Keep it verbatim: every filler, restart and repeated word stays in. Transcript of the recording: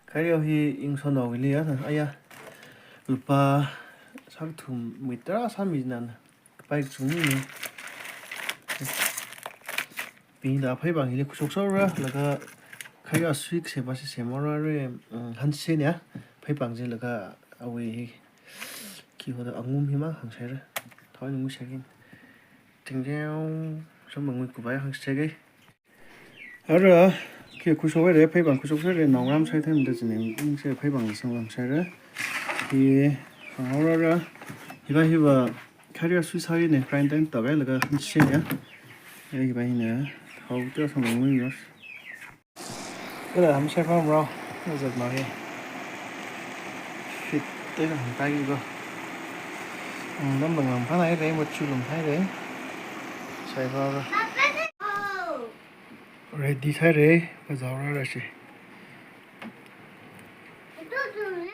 Khairao hi ingson haowuili ya, aya. Lupā sākathum wui tarā sāmi nana. Pai chungni. Pida phaipāng hili khuishok sāra, laga khairao sui kaseba si semhaora re, mm, hanse ne, phaipāng chi laga awui hi. Khi hoda angum hima hāngsaira. Thoi nung sākin. Ting jeng, samangui kubai hāngsaike. Ara, khi khuishok haire, phaipāng khuishok sāre, naongarā masai themda chine, ningse phaipāng sanglam sāra. Hi, hānghaora ra. Hiva, hiva, khairao sui sāri ne, grind time tawai laga hanse ya. Ya, hiva hina, hao tia samangui yos. Kala hamse pam rao, nazat ma hi. Fit te na hangkai ko. Ang lam bang lam phanai re, mo chulum hai re. Sai ba ra. Ready sāre, kazaora ra shi.